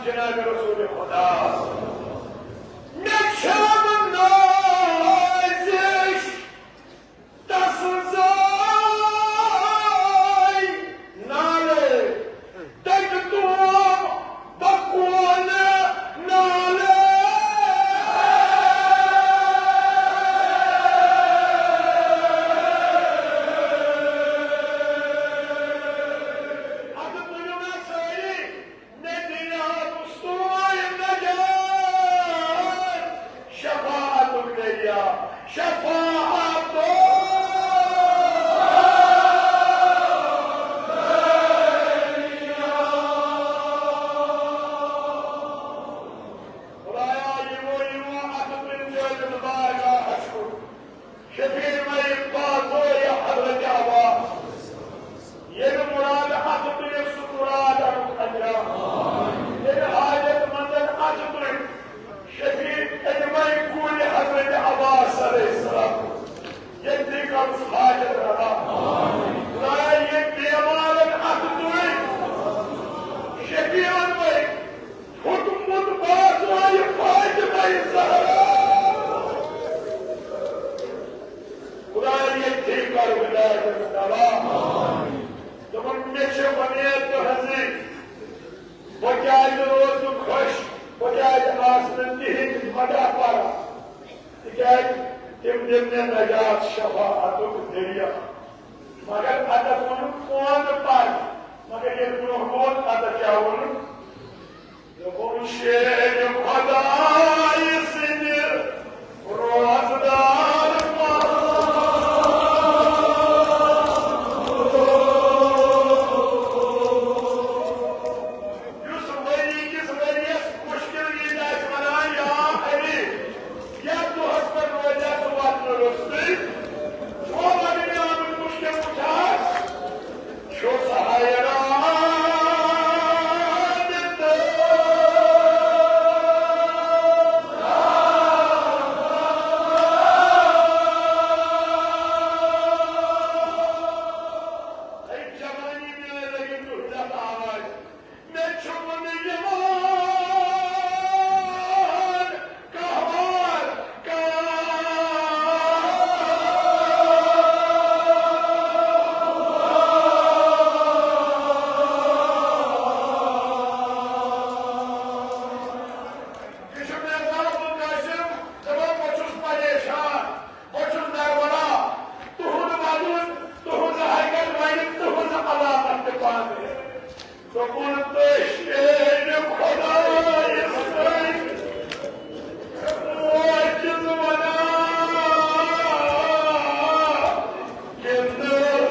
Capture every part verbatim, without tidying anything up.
جناب رسول خدا۔ مےٚ چھَم نازِش تسٕنٛزے نالے، تٔمۍ توم بہٕ کونہٕ نالے۔ اَدٕ ؤنِو نا سٲری، مےٚ دِیو سُے نجات، شفاعتُک دریا، شفاعتُک۔ خدایا، یِمو یِمو اَتھٕ تُلۍ چٲنِس بارگاہَس کُن۔ شفیع مئی بازوی حضرت عباس۔ ییٚلہِ مراد اَتھٕ تُلِکھ سُہ مراد اَنُکھ انجام۔ ییٚلہِ حاجت مندن اَتھٕ تُلۍ شفیع علمے کُلۍ حضرت عباس علیہ السلام۔ ییٚتہِ کَرُس حاجت روا۔ خدایا، ییٚتہِ بیمارن اَتھٕ تُلۍ شفیع مئی۔ پھُٹمُت بازویہِ فاطمہ زہرا۔ خدایا، ییٚتہِ کَر ہدایتَس دوا۔ دوٚپُن، مےٚ چھِ وۄمید تُہٕنٛزٕے۔ بہٕ کیٛازِ روزٕ نہٕ خۄش؟ بہٕ کیٛازِ آسہٕ نہٕ تِہِنٛدۍ مداح پَران؟ تِکیٛازِ تِم دِن مےٚ نجات، شفاعتُک ذٔریعہٕ۔ مگر اَتَتھ ووٚنُن، قوم پَر۔ مگر ییٚلہِ برٛونٛہہ ووت، اَتَتھ کیٛاہ ووٚنُن؟ دوٚپُن، شیر خدایہِ سٕنٛدِ روزدار پَر۔ یُس ؤری کِس ؤریَس مُشکِل عیٖد آسہِ وَنان، یا علی، یَتھ دۄہَس پٮ۪ٹھ روزِ ہا سُہ وَدنہٕ روٚستُے، چھُوا وَدنہِ آمُت مُشکِل وٕچھان؟ چھُس حیران تہٕ اے جوانی میٲنۍ لٔگِو تُہۍ تَتھ آوازِ۔ مےٚ چھُ وُنہِ یِوان قہوار، قہوار۔ یہِ چھُ میرزا ابوالقاسم دَپان، بہٕ چھُس پریشان، بہٕ چھُس نروَرا، تُہُنٛد وَدُن، تُہُنٛز حرکت وَنہِ تُہٕنٛز علامت تہِ پانہٕ۔ دوٚپُن، تہٕ شیرِ خۄدایہِ سٕنٛدۍ وٲتِتھ وَنان، کِنہٕ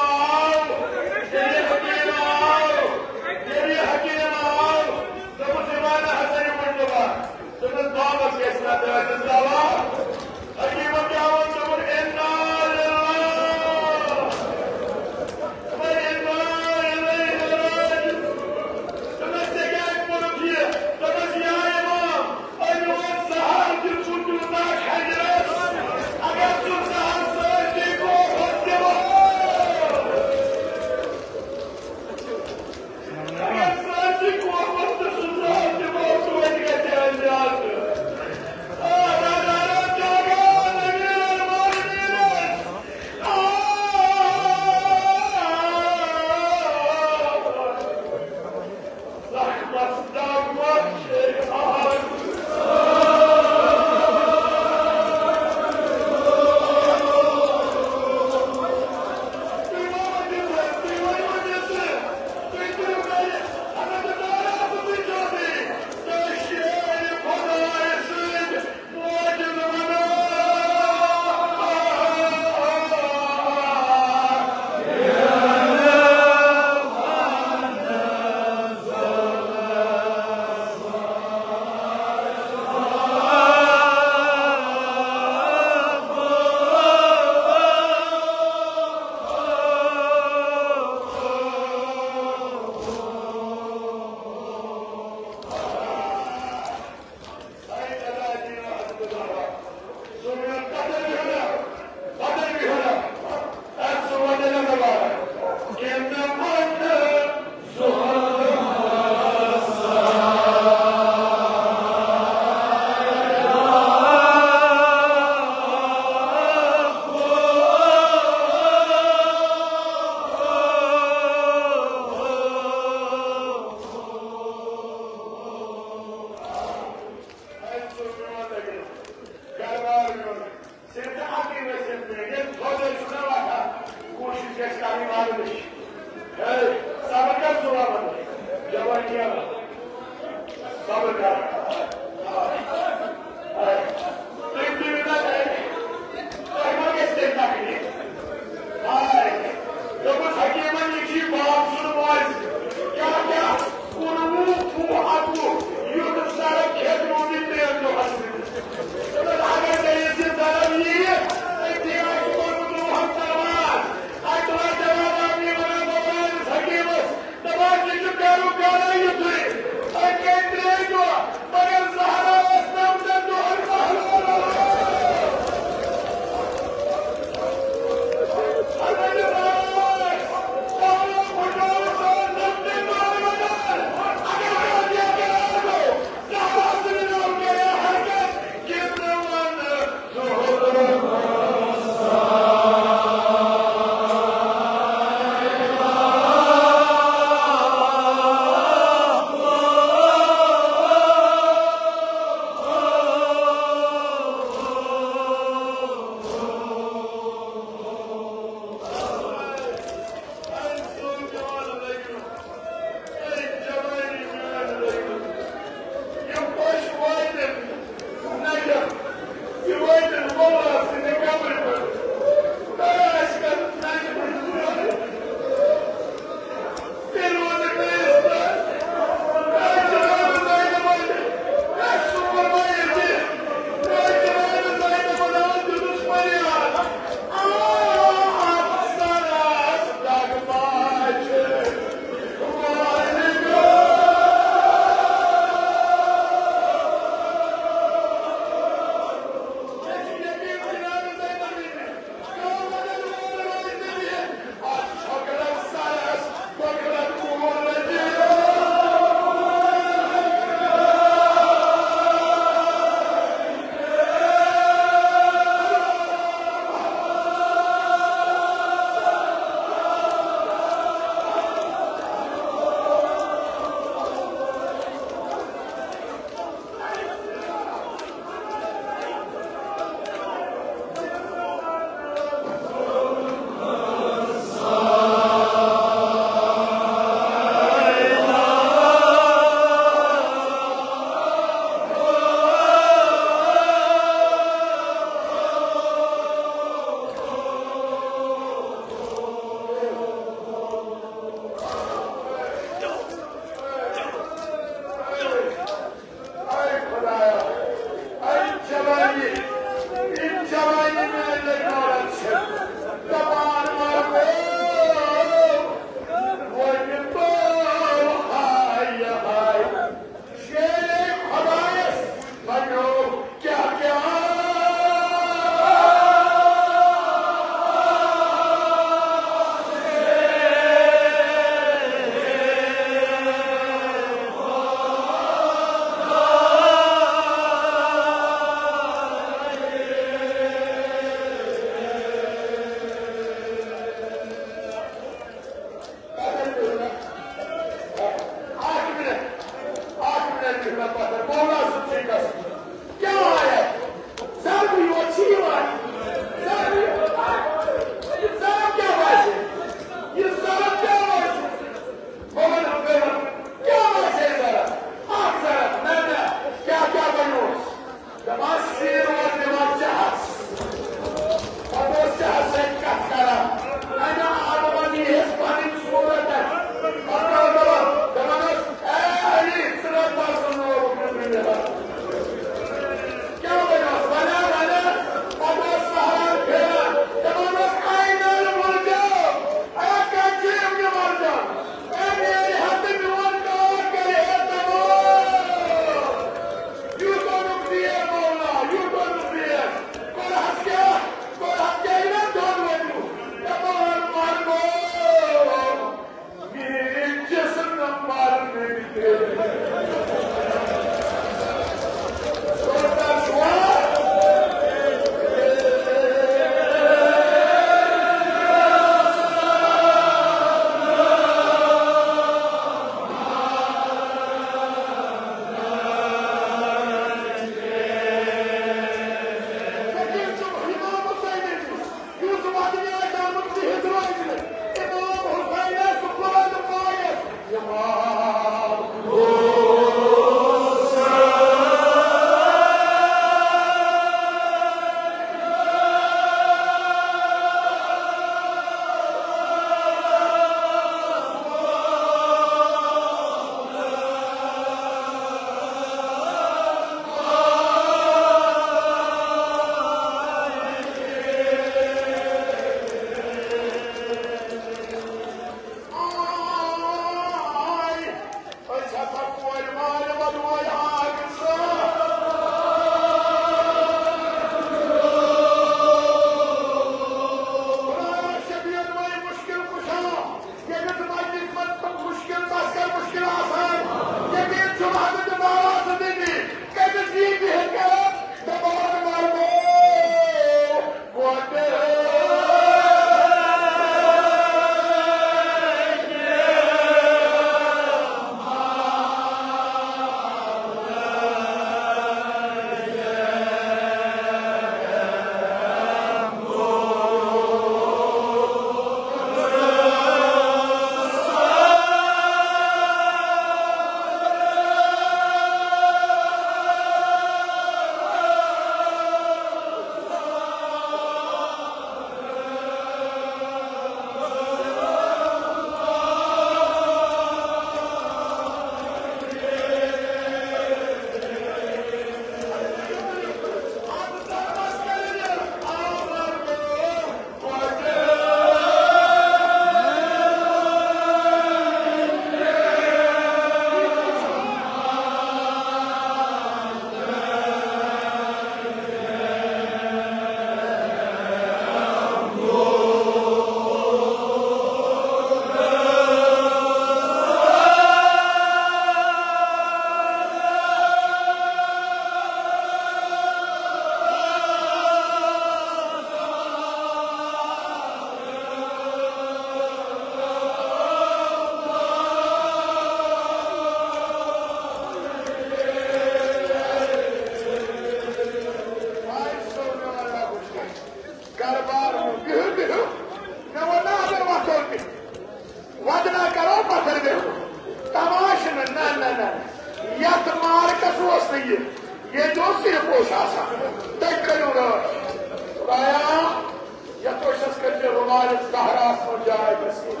زہراہَس منٛز جاے نصیب۔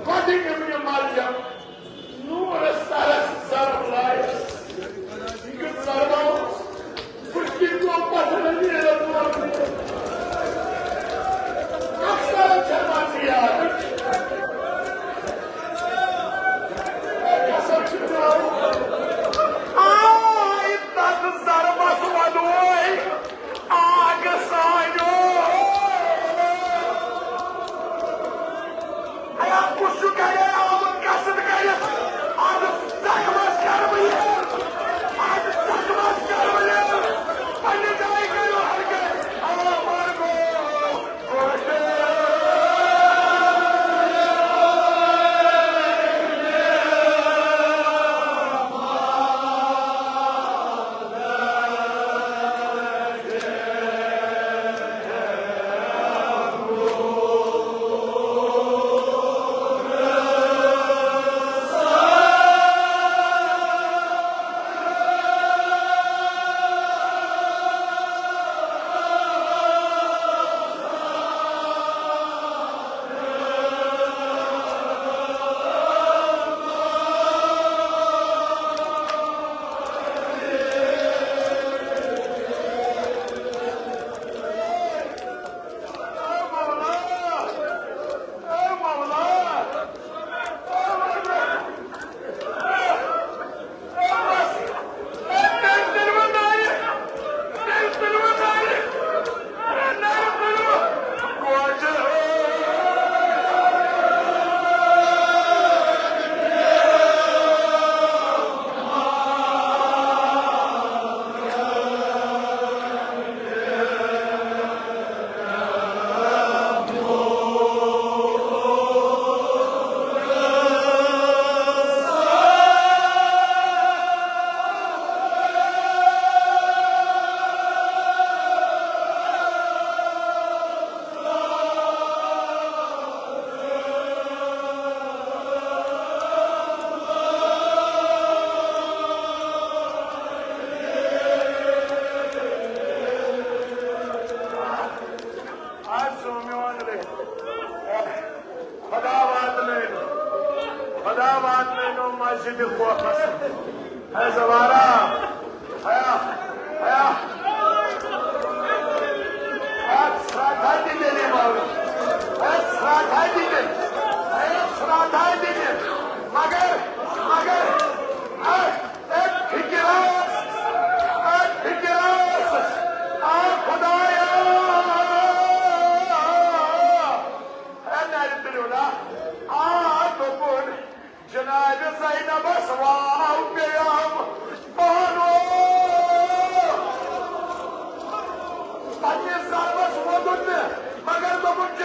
قدِ ابن مریم نورس سرس ضرب لایس۔ یہِ کیُتھ ضربہ اوس؟ کُس کِنۍ گوٚو پتھر نیرٕ دورٕ؟ اکثر چھےٚ مَزٕ یاد۔ قسم چھُ پیوٚمُت۔ آے تتھ ضربس ودوے آگہٕ سانیو۔ ایا کُس چھُ گرے آمُت قصد کٔرِتھ؟ از زخمس کرٕ بہٕ یہِ۔ از زخمس کرٕ بہٕ یہِ۔ پننہِ جایہِ کٔرِو حرکت۔ اوا مر گوٚو۔ آز سُہ میون رٔحم۔ خدا واتنٲینو، خدا واتنٲینو مسجد خوفس۔ اے زوارا، ایا، ایا۔ اے ژھرٹھا تہِ تیٚلہِ یِمو۔ اے ژھرٹھا تہِ تیٚلہِ۔ اے ژھرٹھا تہِ تیٚلہِ۔ مگر، مگر، اے، اے فکر ٲس، اے فکر ٲس۔ آ خدایا۔ اے نرِ تُلِو نا۔ آ دوٚپُن، جناب زینبس واو پیٚیَم پانو۔ پننِس ضربس ووٚدُن نہٕ، مگر دوٚپُن،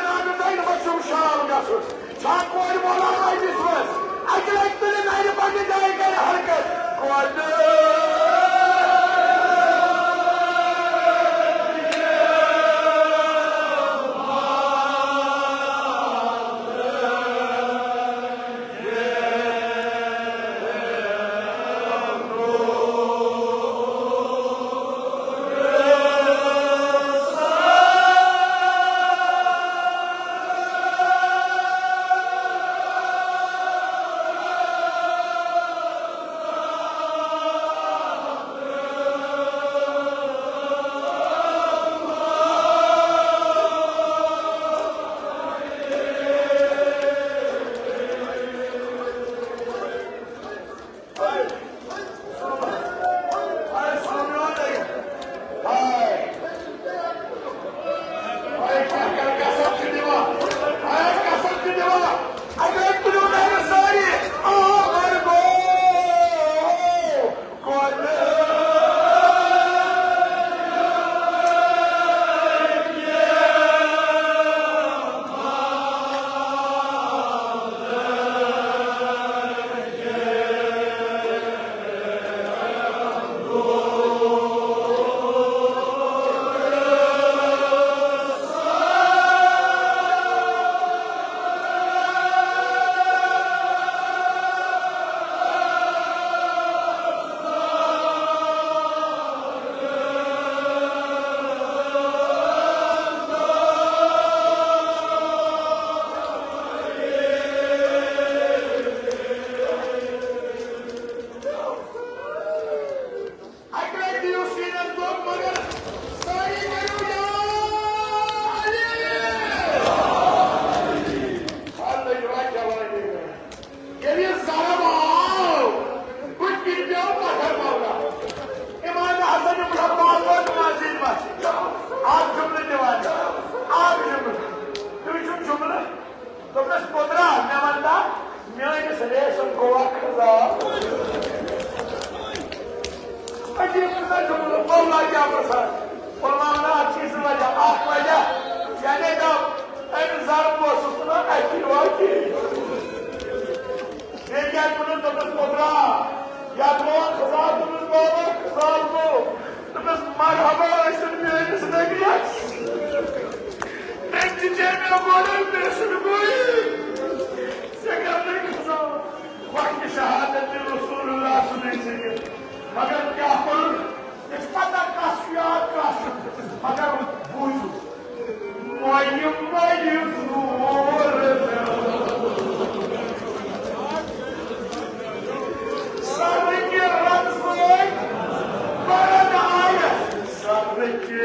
فرماوان، اَتھ چھِ زٕ وجہ۔ اَکھ وجہ، یعنی دَپ، أمۍ زَرٕ اوسُس نہٕ اَتہِ یِوان کِہیٖنۍ۔ بیٚیہِ کیٛاہ ووٚنُن؟ دوٚپُس، "پوٚترا، یَتھ گوٚو خزان؟" دوٚپُس، "بابا، خزان گوٚو۔" دوٚپُس، "مرحبا ٲسِن میٛٲنِس نبیَس۔ تٔمۍ تہِ چھے مےٚ گۄڈَے پیشن گویی۔ ژےٚ کَرنَے خزان وقتِ شہادت رسول اللہ صلی اللہ علیہ وسلم۔ مگر کیٛاہ کوٚرُن؟ مےٚ چھِ پتہ کَس چھُ یاد، کَس چھُنہٕ۔ مگر بوٗزِو، مۄیہِ مۄیہِ زوٗر سرٕکہِ رنٛگ سۭتۍ بَرَن آیَس سرٕکہِ۔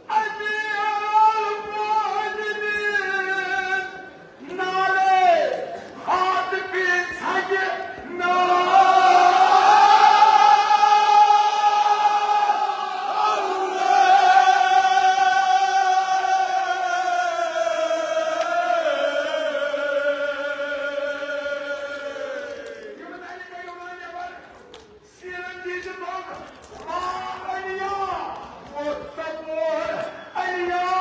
امیر المؤمنین نالے ہاتھ کی چھگہ نال۔ سیرن دِژ دۄکھ، آ، علیٰ، ووت ژۄپور، علیٰ،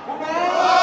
ووت۔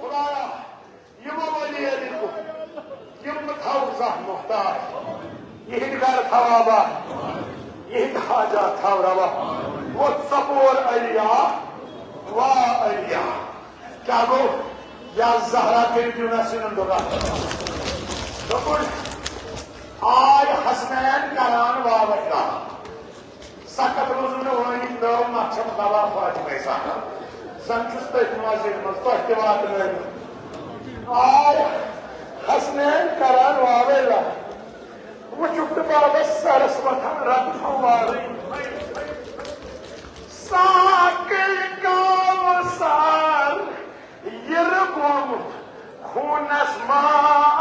خدایا، یِمو ولی علی کو، یِم نہٕ تھاوُکھ زانٛہہ محتاج۔ یِہِنٛدۍ گرٕ تھاو آباد، یِہِنٛدۍ حاجات تھاو روا۔ وۄتھ ژۄپور علیٰ، وا علیٰ۔ کیٛاہ گوٚو؟ یا زہرا کٔرِو دیوٗنا سِنُن دُکان۔ دوٚپُن، آے حسنین کران واوَے گاہ۔ سخت روزُن نہٕ وٲنِتھ نٲو نقشم دوا فاطمہ زہرا۔ زن چھُس تٔتھۍ مسجد منٛز تۄہہِ تہِ واتنٲوِتھ۔ آے حسنین کران واوے لا۔ وٕچھُکھ تہٕ بابس سرس وۄتھان رتہٕ پھوارٕے۔ ساقی کاوثر یِرٕ گوٚمُت خوٗنس منٛز۔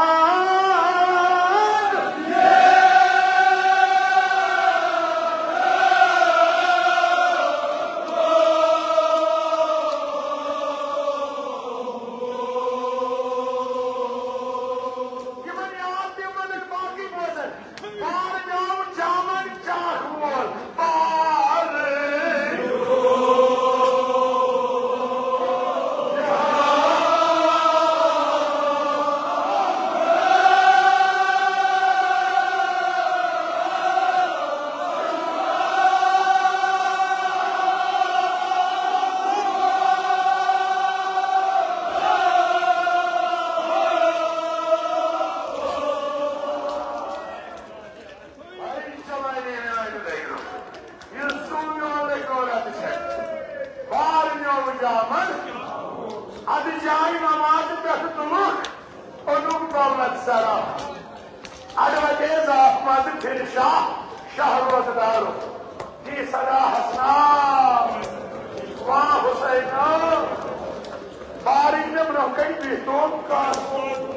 یِمن یاد تِمن باقٕے بوزن۔ بار میو جامن چاکھ وول۔ بار۔ بار نیوم جامن، ادٕ جایہِ نمازِ پٮ۪ٹھٕ تُلُکھ، اوٚنُکھ دولت سرا۔ اَڈٕ وَتے زاکھ منٛزٕ پھِرِ شاہ، شاہ روزٕ دارُک۔ دی صدا حسنا۔ واہ حسینا، بارٕنۍ مےٚ برونٛہہ کنہِ بِہتون کر۔